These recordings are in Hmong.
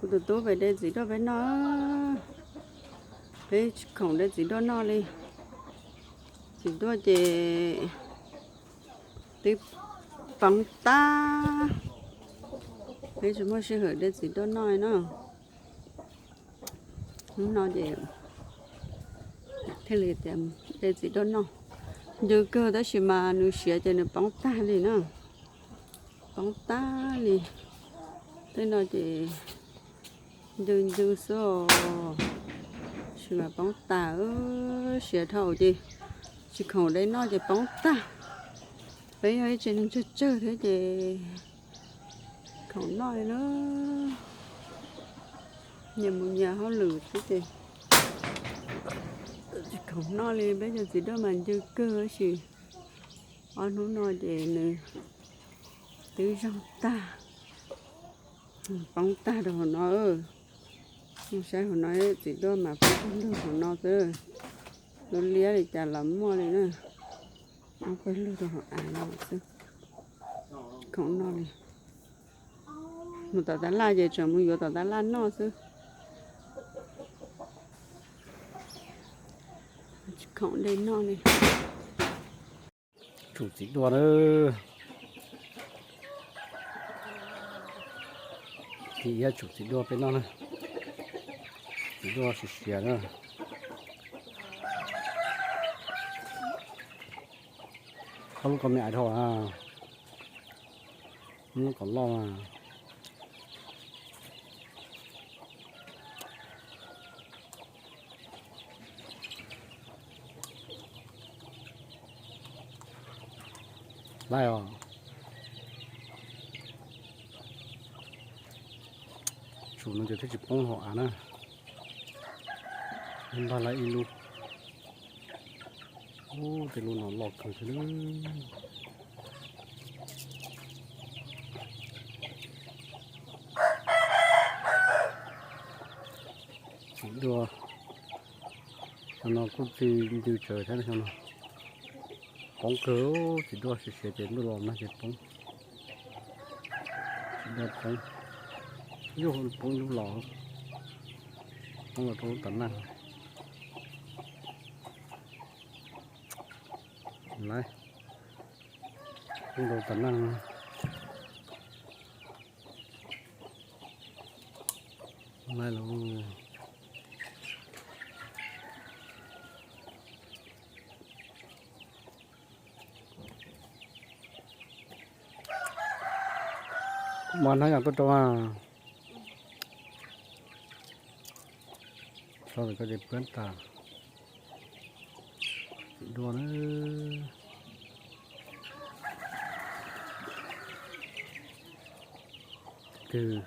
Kuv tus tub pem de txiv duaj peb noj, peb tsis khoom de txiv duaj noj li. Txiv duaj ces twb poob tag, peb tsis muaj sij hawm de txiv duaj noj li na. Hnub no ces thiaj li tias de txiv duaj noj. Ncw kawg tab sis mas nws siav ces nws poob tag li na. Poob tag li. Tej no ces ncw ncw xwb os, tab sis mas poob tag, siav dhau ces tsis khoom de noj ces poob tag. Peb yog ib tsev neeg tsawg tsawg thiab ces khoom noj li na. Nyias mus nyias hauj lwm xwb ces tsis khoom noj li. Peb cov txiv duaj mas ncw kawg tab sis ob hnub no ces nws twb zoo tag, poob tag rau hauv no. Saib hauv no txiv duaj mas poob pawg lug hauv no xwb. Lub liab li cas los muaj li na. Poob pawg lug rau hauv av no xwb. Khoom noj li. Mus tom tab laj ces tseem mus yuav tom tab laj noj xwb. Tsis khoom de noj li. Tsum txiv duaj na. Txiv iab tsum txiv duaj peb noj na. Txiv duaj siav siav na. Ob lub ko me aiv dhau a. Lub kom loj mas. Laij os. Tsum no ces thiaj tsis poob hauv av na. Ib npag laij ib lub. Ub, tej lub no loj kawg thiab. Txiv duaj, no kuj txi ncw tsawv thiab no. Poob kawg, txiv duaj siav siav ces ntuj los nag ces poob. Txiv duaj poob, ib lub poob ib lub los, poob los rau lub tas naj. Laiv, poob rau tas naj. Laiv lauj. Mas hnab yog tuaj rau a. Tso ntawm ko ces pab tas. Txiv duaj na. Kws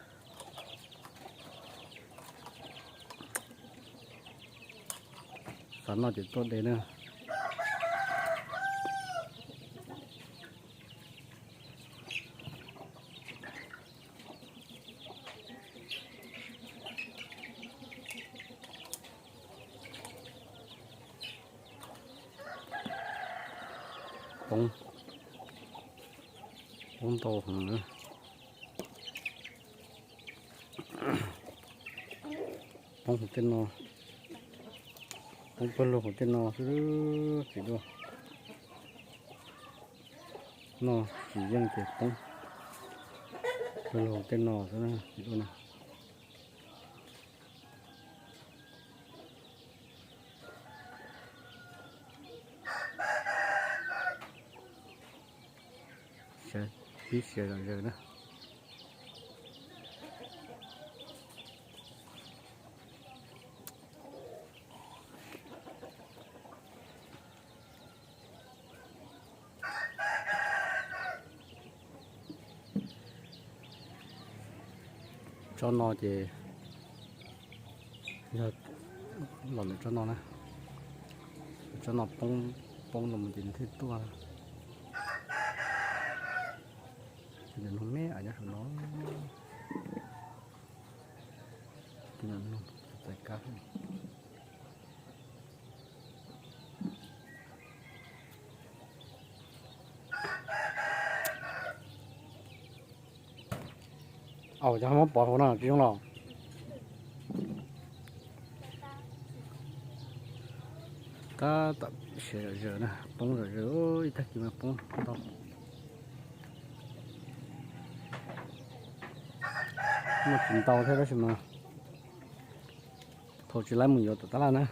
xav noj ces tuaj de na. Poob, poob ntau heev na. Poob hauv tej no, poob pawg lug hauv tej no xwb, txiv duaj. Noj tsis yeej ces poob pawg lug hauv tej no xwb, txiv duaj no. Pib siav zom zaws na. Tsob no ces yog los ntawm tsob no na, tsob no poob, poob los mus ces nws thiaj tuaj. Tus niam mloog me a nyob saum no, tus niam mloog txais kab. Au, cov muab pov hauv no tsis zoo los. Tab tom siav zom zaws na, poob zom zaws, ib tag kis mas poob ntau. Muaj tsis ntau thiab tab sis mas thaum tsis laib mus yuav tom tab laj na,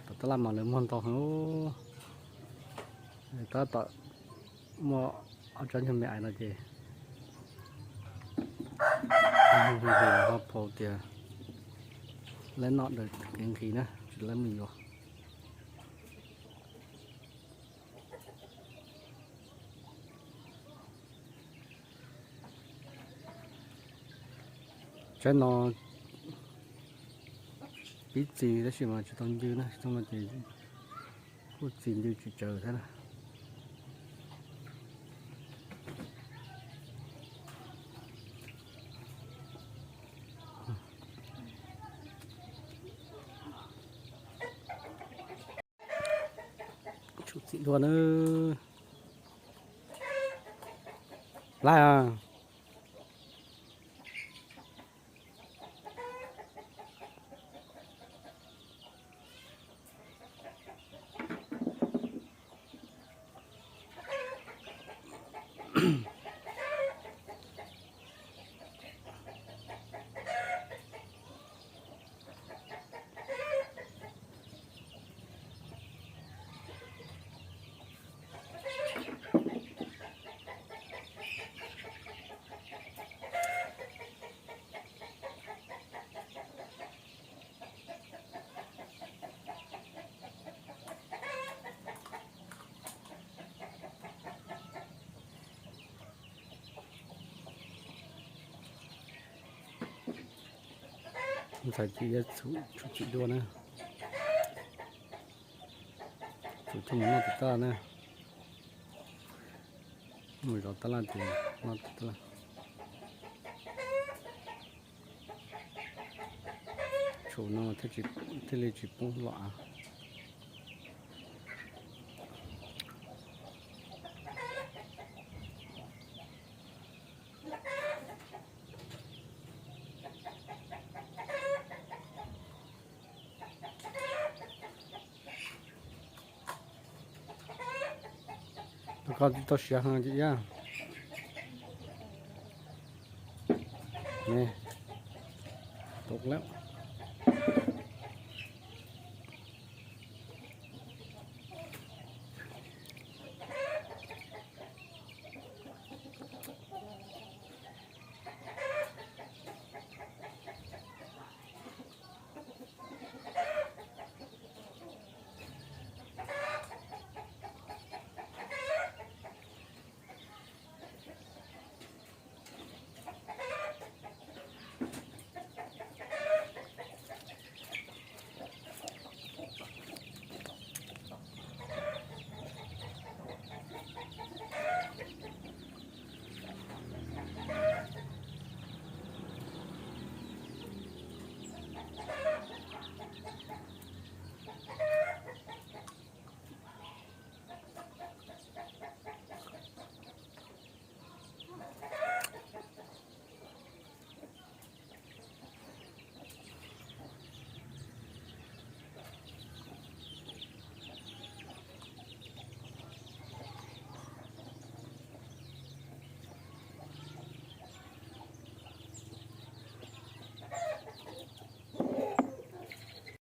tom tab laj mas lawv muag ntau heev. Tab tom muaj ob tsob nyuag me ais no ces ho phau tias laib noj daws kev nqhis na, tsis laib mus yuav. Tsaib no pib txi tab sis mas tsis tau ncw na, tsis tau no ces kuj txi ncw tsis tsawg thiab na. Tsum txim dua na. Laib a. Ntxhais txiv yuav tsum txim dua na. Tsum coj mus noj tom tab laj na. Mus zov tab laj ces noj tom tab laj. Tsum no thiaj li tsis poob los av. Tus ko tsis tau siav heev ces iab. Tau lawm.